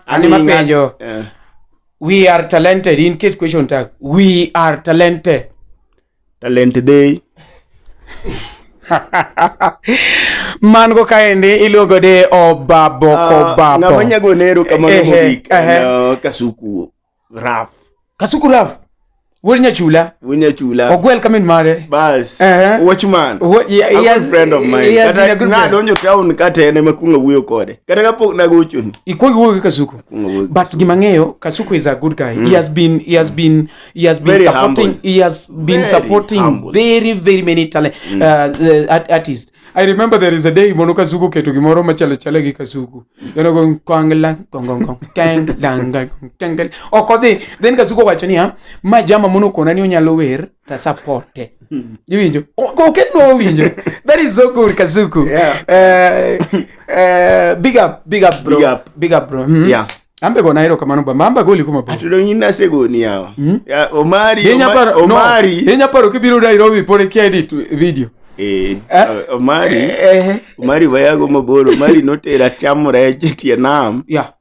ani mapenjo. Eh, We are talented in case question tag. We are talented. talent day. Man go kaendi iluongo ni Obabo Kobabo. Ng'ama nyago nero kamano Ehe, mogik ehe. en Kasuku Raf. Kasuku Raf. Wuod Nyachula. Wuod Nyachula. Ogwel kamin mare. Bas. Eh. Watchman. Yeah, A he good friend of mine. He has Kata been a good friend. nadonjo town kata en ema kuongo wuoyo kode. Kata kapok nagochoni. Ikuongo iwuoyo gi Kasuku. Kuongo wuoyo gi But gima ng'eyo, Kasuku is a good guy. He has been Very supporting humble. he has been Very supporting humble. very very many talent artists. I remember there is a day mono Kasuku keto gimoro machalo chalo gi Kasuku. You go kwangla kong kong kong keng lang keng. Ok odhi. Then Kasuku owacho niya, ma jama mono kona ni onyalo wer ta supporte. Iwinjo? Oketnwa owinjo. That is so good Kasuku. Yeah. Big up, big up bro. Big up. Big up bro. Yeah. Ambe gona erokamano ba mamba goli kuma bor. To dong in asegoni yawa. Ya, Omari, Inya paro, no, Omari. inya paro kibiro Nairobi pod ikia edit video. Eh, Eh? Omari. Eh, Omari wayago mabor. Omari notera chamo rech e tie nam. yeah.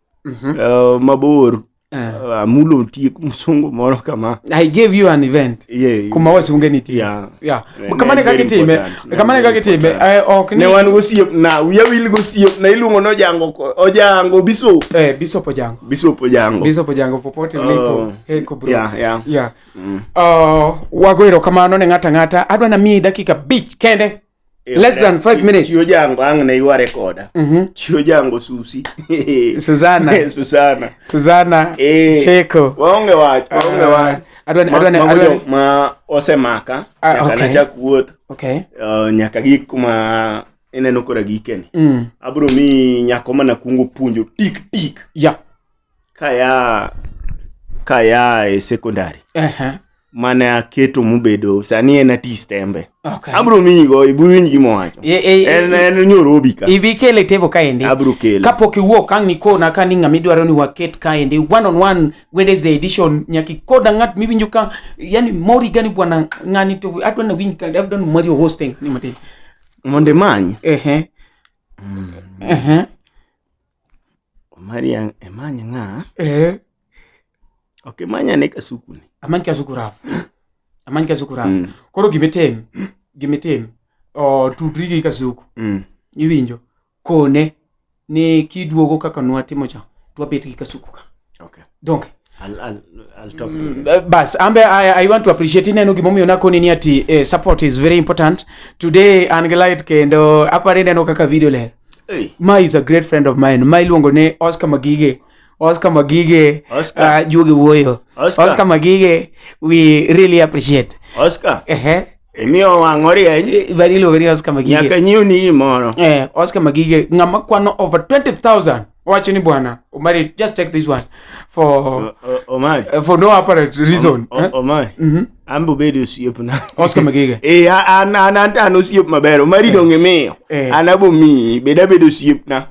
Mabor. Eh. Amulo tiek msungu moro kama. I gave you an event. Yeah. Kuma wasunge nitie. Yeah. Yeah. Ne- Kamano ne e kaka very itime. important. Ne Kamano e very kaka itime. important. Eh, ok ni Ne wan gosiepna, wiya wil gosiepna iluongo ni Ojango Ojango Bishop. eh Bishop Ojango. Bishop Ojango. Bishop Ojango popote ulipo. Oh. Hey bro. Yeah, yeah. Yeah. Wago erokamano ne ng'ato ang'ata. Adwa namiyi dakika 5 kende. Less than 5 minutes. Chi Ojango ang' ne yware koda. Chi Ojango Susi. Susana. Susana. Susana. Eh. Heko. Waonge wach, waonge wach. Adwa Mago jok ma osemaka Ah, nyaka okay. nachak wuoth. Okay. Nyaka gik kuma ineno kora gikeni. Abro miyi nyako manakuongo puonjo tik tik. Yeah. Kaya e secondary. Mane aketo mobedo sani en artist embe. Okay. Abro miyi go ibi winj gima owacho. En Nyorobi ka. Ibi kele table kaendi. Abro kele. Kapok iwuok ang' nikona ka ni ng'ama idwaro ni waket kaendi one on one Wednesday edition nyaka ikoda ng'at miwinjo ka yani mori gani bwana ng'ani to adwa na winj ka adwa ni Mario hosting ni matin. Mondo imany. Ehe. Ehe. Omari imany ng'a? Eh. Ok imany ane Kasuku ni. Amany Kasuku Raf. Amany Kasuku Raf. Koro gimitim tudri gi Kasuku. Iwinjo kone ni kiduogo kaka nwatimo cha twabet gi Kasuku ka. Okay. Donge. I'll talk to him. Bas ambe I want to appreciate ineno gimomiyo nakoni ni ati support is very important today. An gi light kendo aparo ineno kaka video ler. Hey. Ma is a great friend of mine ma iluongo ni Oscar Magige. Oscar Magige. Oscar. Juogi wuoyo. Oscar. Oscar Magige, we really appreciate. Oscar. Ehe. Imiyo wang' orieny. Bari iluongo ni Oscar Magige. Nyaka nyiewni gimoro. Oscar Magige ng'ama kwano over 20,000 owacho ni bwana Omari just take this one for Omari. For no apparent reason. Omari. An bo bedo osiepna. Oscar Magige. An an osiep maber. Omari dong' imiyo. An abo miyi, bed abedo osiepna.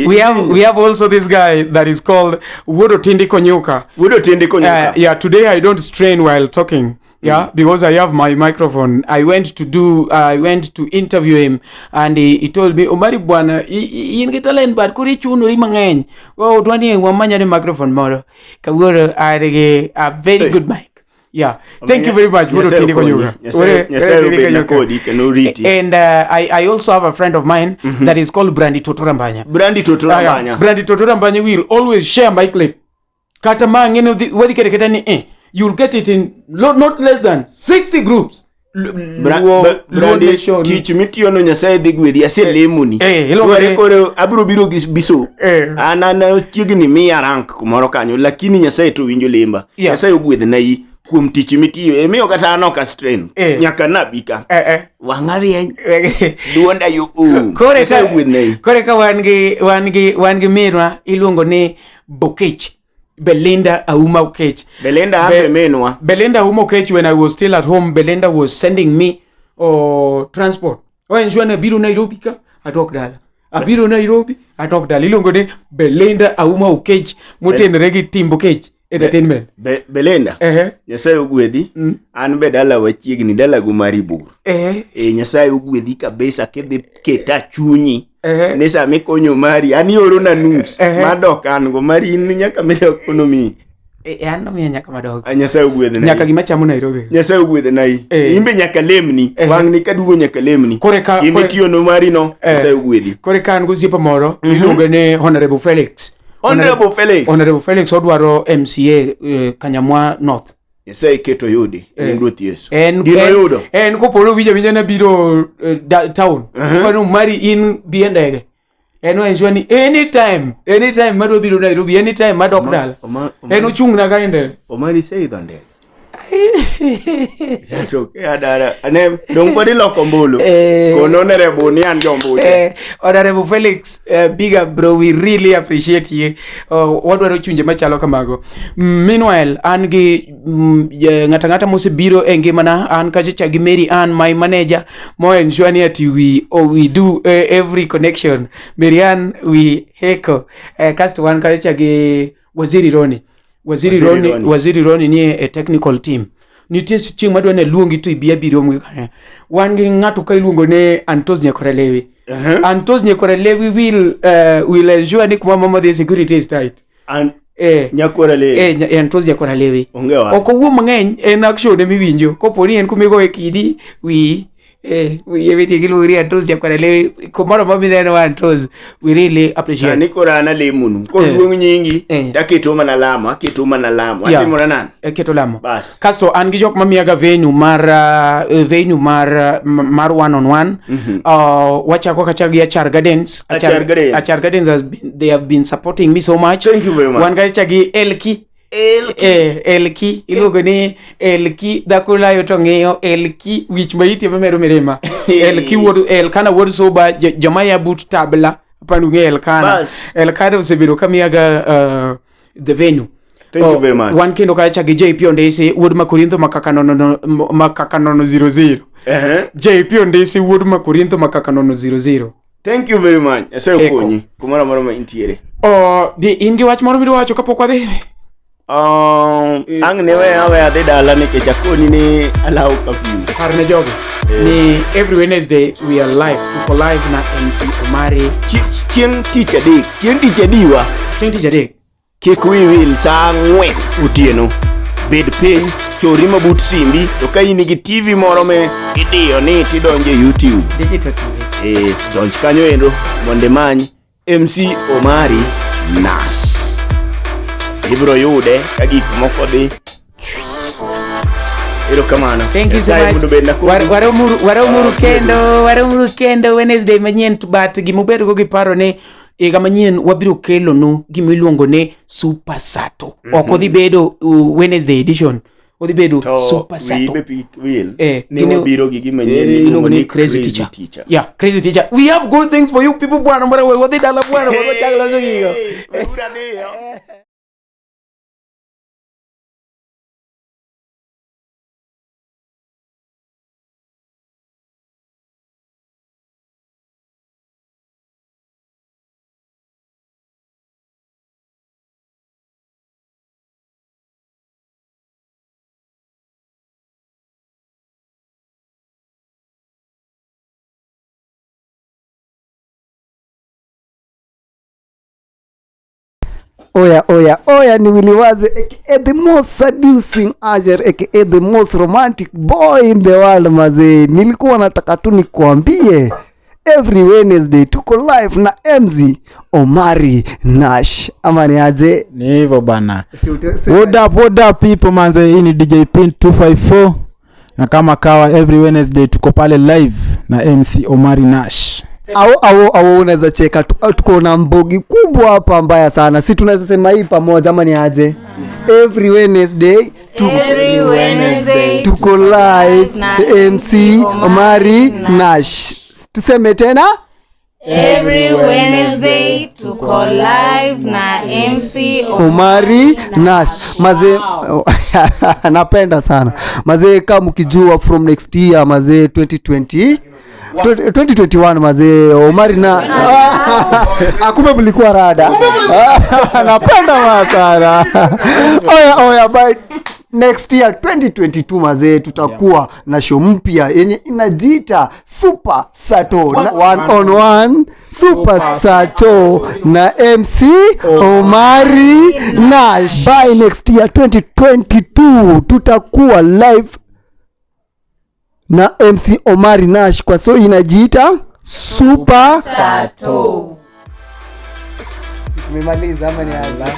We have also this guy that is called Wuod Otindi Konyuka. Wuod Otindi Konyuka. Yeah, today I don't strain while talking. Yeah, because I have my microphone. I went to interview him and he told me, Omari bwana, in gi talent but koro ichunori mang'eny. Oh, dwani wamanya ni microphone moro. Kawuono an gi a very good mic. Yeah, thank you very much. Wuod Otindi Konyuka. Nyasaye obedna kodi kendo oriti. And I also have a friend of mine that is called Brandy Totorambanya. Brandy Totorambanya. Brandy Totorambanya will always share my clip. Kata ma ng'eno wadhi kete kete ni you'll get it in not less than 60 groups. Brandy, tich mitiyono Nyasaye dhi gwedhi, aselemoni. Dware koro abiro biro gi biso. An chiegni miya rank kumoro kanyo, lakini Nyasaye to winjo lemba. Nyasaye ogwedhna yi. Kuom tich mitiyo emiyo kata an ok astrain. Eh. Nyaka nabi ka. Eh, eh. Wang'a rieny. Duonda yo um. Kore Nyasaye ka, ogwedhnai. kore ka wan gi minwa iluongo ni Bokech. Belinda Auma Okech. Belinda ambe minwa. Belinda Auma Okech, when I was still at home, Belinda was sending me transport. Oensure ni abiro Nairobi ka, adok dala. Abiro Nairobi, adok dala. Iluongo ni Belinda Auma Okech, motenore gi Team Okech Entertainment. Belinda. Ehe. Nyasaye ogwedhi. An be dalawa chiegni, dalago mari bor. Ehe. E, Nyasaye ogwedhi kabisa kidhi keta chunyi. Ehe. Ni sama ikonyo mari, an ioro na nus. Ehe. Madok an go, mari in nyaka midok kono miyi. E, an nomiya nyaka madog. A Nyasaye ogwedhnai. Nyaka gima chamo Nairobi. Nyasaye ogwedhnai. Eh. In be nyaka lemni. Eh. Wang'ni kaduogo nyaka lemni. Kore ka- Gima kore- itiyono mari no, Eh. Nyasaye ogwedhi. Kore ka an gosiepa moro, iluongo ni Honorable Felix. Honorable Felix. Honorable Felix odwaro MCA Kanyamwa North. Nyasaye keto yudi e Eh. nying Ruoth Yesu. En Gino en, yudo. En koporo winjo winjo ne biro town. Kono mari in bi e ndege. En oensure ni anytime madwa biro Nairobi, anytime madok dala. En ochung' na ka e ndege. Omari iseidho ndege. To ke adara. Ane dong pod iloko ombulu. Eh. Kono honorable ni an jombuche. Honorable Felix, big up bro, we really appreciate you. Wadwaro chunje machalo kamago. Meanwhile, an gi ng'ata ng'ata mosebiro e ngimana, an kachacha gi Mary Ann, my manager, mo ensure ni ati we do every connection. Mary Ann, we heko. Kasto wan kachacha gi Waziri Roni. Waziri Waziri Roni, Roni. Waziri Roni nie e technical team. Nitie chieng' madwa ne luongi to ibi abiro wan gi ng'ato ka iluongo ni Antos Nyakoralewi. Antos Nyakoralewi will ensure ni kuma mama the security is tight. An Eh, nyakwara le. Antos Nyakoralewi. Onge wach. Ok owuo mang'eny, en action emiwinjo. Kopo ni en kumigoye kidi, wiyi wiye witie giluongo ni Antos Nyakoralewi. Kumoro ma mineno Antos, we really appreciate. Sani koro an alemonu. Koluong nyingi, Eh. taketo mana lamo, aketo mana lamo. Yeah. Atimora nani? Keto lamo. Bas. Kasto an gi jok mamiyaga venue mar venue mar mar one on one. Wachako kacha gi Achar Gardens. Achar Gardens. Achar Gardens has been, they have been supporting me so much. Thank you very much. Wan kacha gi Elki. Elki iluongo ni Elki dhako layo to ng'iyo Elki wich ma iti mamedo mirima. Elki wuod Elkana wuod Suba joma ya but tabla apani ung'e Elkana. Bas. Elkana osebedo kamiyaga the venue. Thank you very much. Wan kendo kacha gi JP Ondisi wuod Makorintho makaka nono makaka nono 00. JP Ondisi wuod Makorintho makaka nono 00. Thank you very much. Nyasaye Eko. okonyi. Kumoro amora ma intiere. Oh, di in gi wach moro midwa wacho kapok wadhi? Ang' ne weya aweya adhi dala nikech akoni ni alawo curfew. Par ne jogi ni every Wednesday we are live, tuko live na MC Omari. Chieng' tich adek, chieng' tich adiwa. Chieng' tich adek. Kik wiyi wil saa 4 otieno. Bed piny, chori mabut simbi, to ka in gi TV moro me idiyo ni tidonjo e YouTube. Digital TV. Donj kanyo endo mondo imany MC Omari Nas. Ibiro yude ka gik moko dhi. Erokamano. Thank you so Nyasaye much. mondo obed na kodu. Waromuru kendo, waromuru kendo Wednesday manyien but gimubedgo gi paro ni higa manyien wabiro kelonu gimiluongo ni Super Sato. Ok odhi bedo Wednesday edition. Odhi bedo To Super wiyi Sato. be kik wil ni wabiro gi gima nyien Iluongo ni Crazy Teacher. Yeah, Crazy Teacher. We have good things for you people bwana, mbona we wadhi dala bwana, wachak loso gigo. Weuru adhiyo. Oya, oya, oya, ni Willy Waze aka the most seducing Ajer aka the most romantic boy in the world mazee. Nilikuwa nataka tu nikuambie every Wednesday tuko live na MC Omari Nash. Ama ni aje? Ni hivyo bana. What up people manze, hii ni DJ Pin 254 na kama kawa every Wednesday tuko pale live na MC Omari Nash. Au unaweza cheka tuko na mbogi kubwa hapa mbaya sana. Si tunaweza sema hii pamoja ama ni aje? Every Wednesday Every Wednesday tuko live na MC Omari Nash. Tuseme tena. Every Wednesday tuko live na MC Omari Nash. Mazee, napenda sana mazee, kama mkijua from next year mazee, 2020 2021 mazee, Omari na akumbe mlikuwa rada. Napenda ma sana. Oya oya, by next year 2022 mazee, tutakuwa na show mpya yenye inajiita Super Sato na one on one Super Sato na MC Omari Nash. By next year 2022 tutakuwa live na MC Omari Nash kwa so inajiita Super Sato. Tumemaliza ama ni aje?